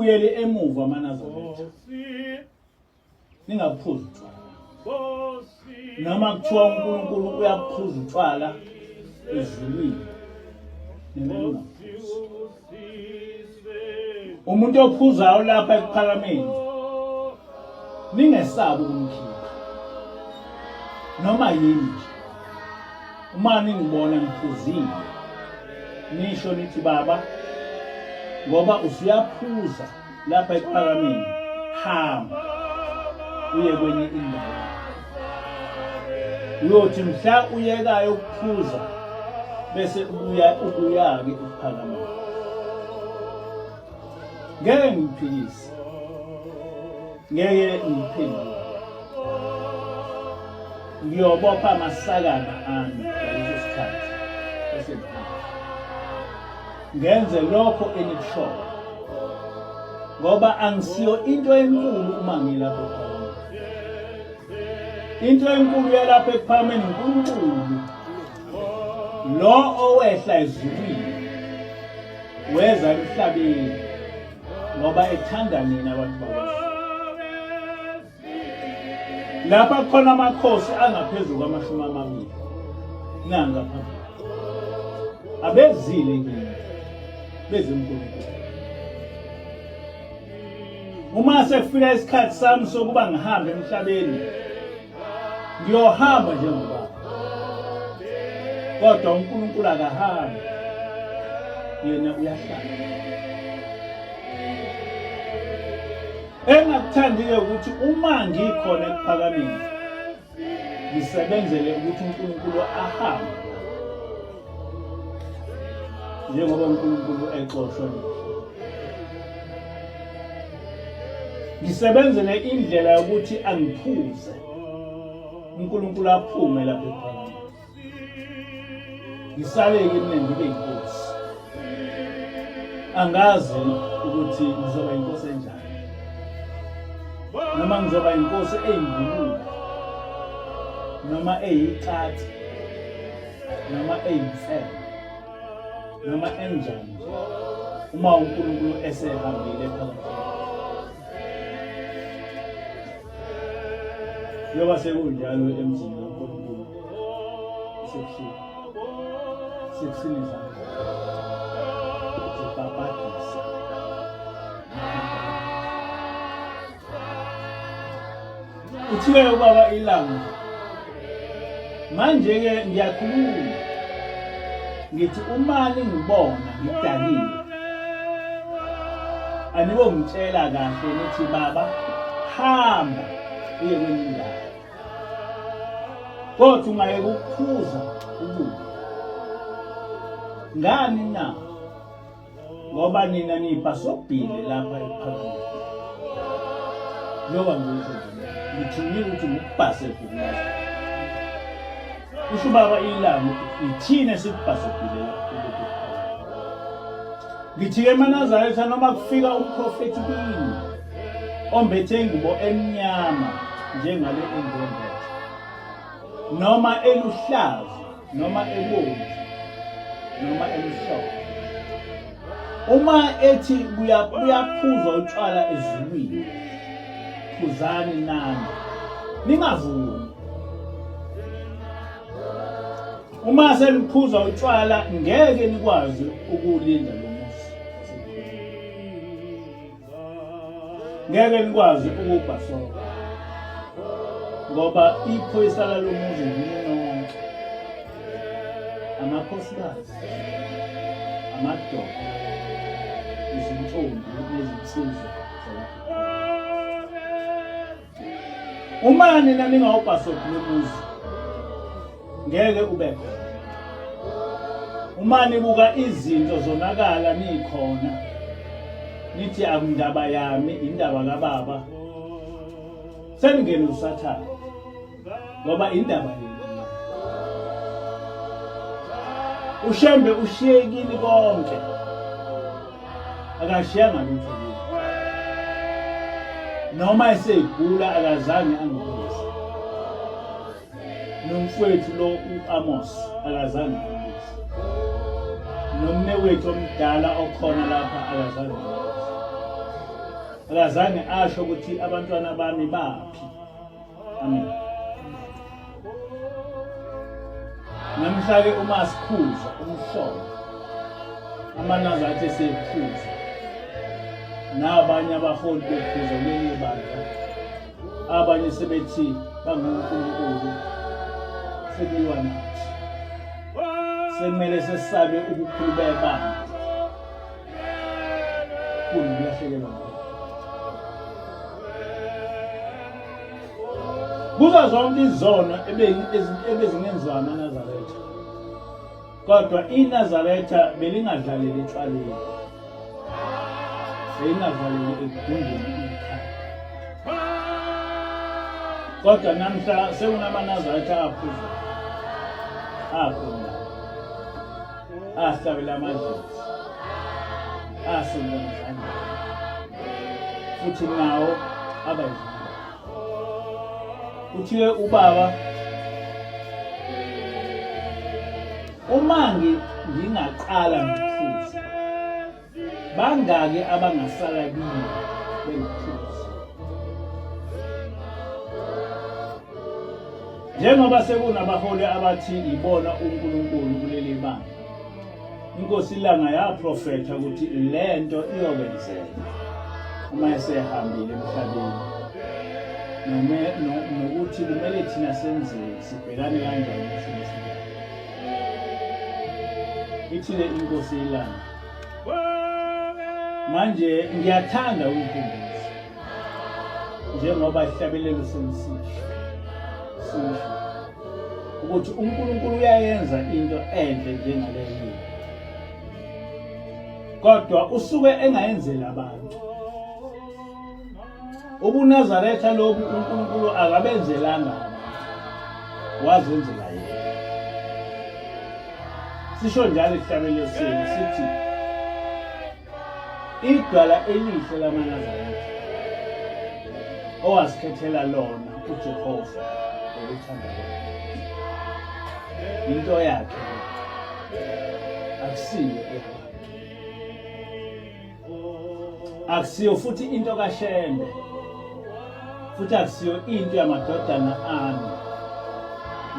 Ningabuyeli emuva maNazaretha. Ningaphuzi utshwala. Noma kuthiwa uNkulunkulu uyaphuza utshwala ezulwini. Nina ningaphuzi. Umuntu ophuzayo lapha ekuphakameni ningesabi ukumkhipha. Noma yini nje. Uma ningibona ngiphuzile nisho nithi baba ngoba usuyaphuza lapha ekuphakameni hamba uye kwenye indawo uyothi mhla uyekayo ukuphuza bese ubuya ubuya-ke ekuphakameni ngeke ngiphikise ngeke ngiphendule ngiyobopha amasakana ami ngaleso sikhathi bese ngenze lokho enikushoyo ngoba angisiyo into enkulu uma ngilapho ekuphakameni into enkulu yalapho ekuphakameni uNkulunkulu lo owehla ezulwini weza emhlabeni ngoba ethanda nina abantu bakwaZulu lapha kukhona amakhosi angaphezulu kwamashumi amabili nanga phambili abezile kimi bezinkulunkulu uma sekufika isikhathi sami sokuba ngihambe emhlabeni ngiyohamba njengoba kodwa uNkulunkulu akahambi yena uyahlala Engakuthandiyo ukuthi uma ngikhona ekuphakameni ngisebenzele ukuthi uNkulunkulu ahambe njengoba uNkulunkulu exoshwa nje. Ngisebenzele indlela yokuthi angiphuze uNkulunkulu aphume lapha ekuphakameni. Ngisale-ke mina ngibe yinkosi. Angazi ukuthi ngizoba inkosi enjani. Noma ngizoba inkosi eyingulube. Noma eyikati. Noma eyimfene. Noma enjani nje. Uma uNkulunkulu esehambile phakathi. Njengoba sekunjalo emzini kaNkulunkulu sebusuku sekusini izandla zibhabhadisa uthiwe ubaba ilanga manje-ke ngiyakhuluma ngithi uma ningibona ngidakile anibongitshela kahle nithi baba hamba uye kwenye indawo kodwa ungayeka ukuphuza ububi ngani na ngoba nina nibhasobhile lapha ekuphakeni njengoba ngisho nje ngithunyiwe ukuthi ngikubhasobhile kusho ubaba ilanga ukuthi ithina esikubhasobhile lapha ngithi-ke emaNazaretha noma kufika umprofethi kini ombethe ingubo emnyama njengale engembethe noma eluhlaza noma ebomvu noma emhlophe uma ethi buyaphuzwa utshwala ezulwini phuzani nani ningavumi uma seniphuza utshwala ngeke nikwazi ukuwulinda lo muzi ngeke nikwazi ukuwubhasoka ngoba iphoyisa lalo muzi yini nonke amakhosikazi amadoda izintombi nezinsizwa zalapha Uma nina ningawubhasobhi lomuzi ngeke ube khona. Uma nibuka izinto zonakala nikhona nithi akundaba yami indaba kababa seningene usathane ngoba indaba yenu. UShembe ushiyekile konke akashiyanga lutho kimi noma esegula akazange angibuze nomfowethu lo u-Amos akazange angibuze nomnewethu omdala okhona lapha akazange angibuze. Akazange asho ukuthi abantwana bami baphi. Amen. Namhla ke uma sikhuza umhlolo amaNazaretha esephuza nabanye abaholi bephuza kuleli bandla abanye sebethi banguNkulunkulu sekuyiwa nathi sekumele sesabe ubukhulu bebandla kunokulahlekelwa Kuzo zonke izono ebezingenziwa amaNazaretha, kodwa iNazaretha belingadlaleli etshwaleni, belingadlaleli ekugundeni ikhaya. Kodwa namhla sekunamaNazaretha aphuzayo, akhona ahlabela amadlozi, asebenza futhi nawo aba yizingane. Kuthiwe ubaba uma ngingaqala ngiphuze bangaki abangasala kimi bengiphuze njengoba sekunabaholi abathi ibona uNkulunkulu kuleli bandla Inkosi iLanga yaprofetha ukuthi lento iyokwenzeka uma esehambile emhlabeni nokuthi kumele thina senzeni sibhekane kanjani nesimo esinjalo. Ithile inkosi iLanga. Manje ngiyathanda ukukhumbuza njengoba ihlabelelo senisisho sisho ukuthi uNkulunkulu uyayenza into enhle njengaleyo kodwa usuke engayenzeli abantu ubuNazaretha lobu uNkulunkulu akabenzelanga abantu wazenzela yena sisho njalo isihlabelelo senu sithi Idwala elihle lamaNazaretha owazikhethela lona uJehova ngokuthanda kwakhe. Into yakhe akusiyo eyabantu. Akusiyo futhi into kaShembe. Futhi akusiyo into yamadodana ami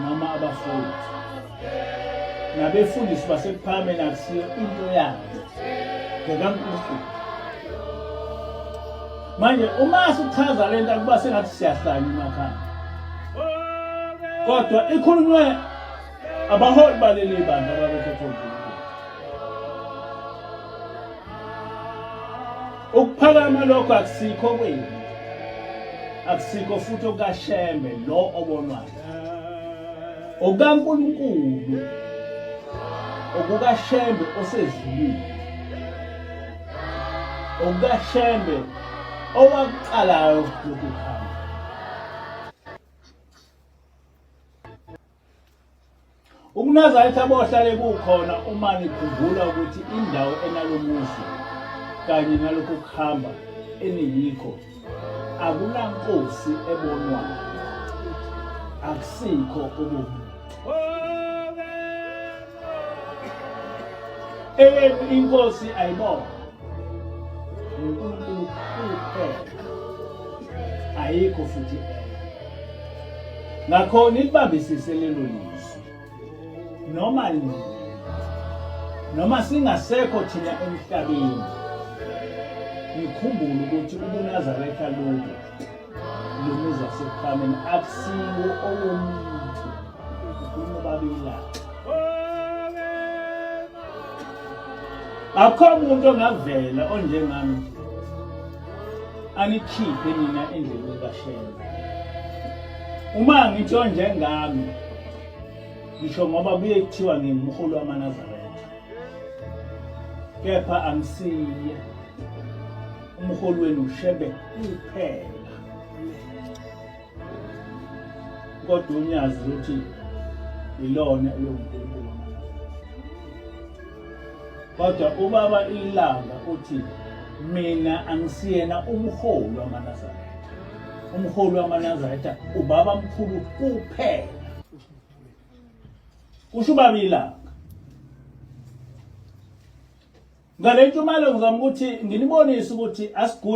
noma abafowethu. Nabefundisi baseKuphakameni akusiyo into yabo. NgekaNkulunkulu. Manje uma sichaza le nto akuba sengathi siyahlanya emakhaya. Kodwa ikhulunywe abaholi baleli bandla ababekhethwe uNkulunkulu. Ukuphakama lokho akusikho kwenu. Akusikho futhi okaShembe lo obonwayo. OkaNkulunkulu okukaShembe osezulwini. OkukaShembe owakuqalayo lokhu kuhamba. UbuNazaretha bohlale bukhona uma nikhumbula ukuthi indawo enalomuzi kanye nalokhu kuhamba eniyikho akunankosi ebonwayo akusikho obomuntu eyenu inkosi ayibona uNkulunkulu kuphela ayikho futhi enye ngakho nilibambisise lelo lizwi noma nini noma singasekho thina emhlabeni nikhumbule ukuthi ubuNazaretha lobu lomuzi waseKuphakameni akusiwo owomuntu ukhuluma ubabila akukho muntu ongavela onjengami nje anikhiphe nina endleleni kaShembe uma ngithi onjengami ngisho ngoba kuye kuthiwa ngingumholi wamaNazaretha kepha angisiye umholi wenu uShembe kuphela kodwa unyazi ukuthi ilona elonkulunkulu kodwa ubaba ilanga uthi mina angisiyena umholi wamaNazaretha umholi wamaNazaretha ubaba mkhulu kuphela kusho ubaba ilanga ngale ntshumayelo ngizama ukuthi nginibonise ukuthi asiguli.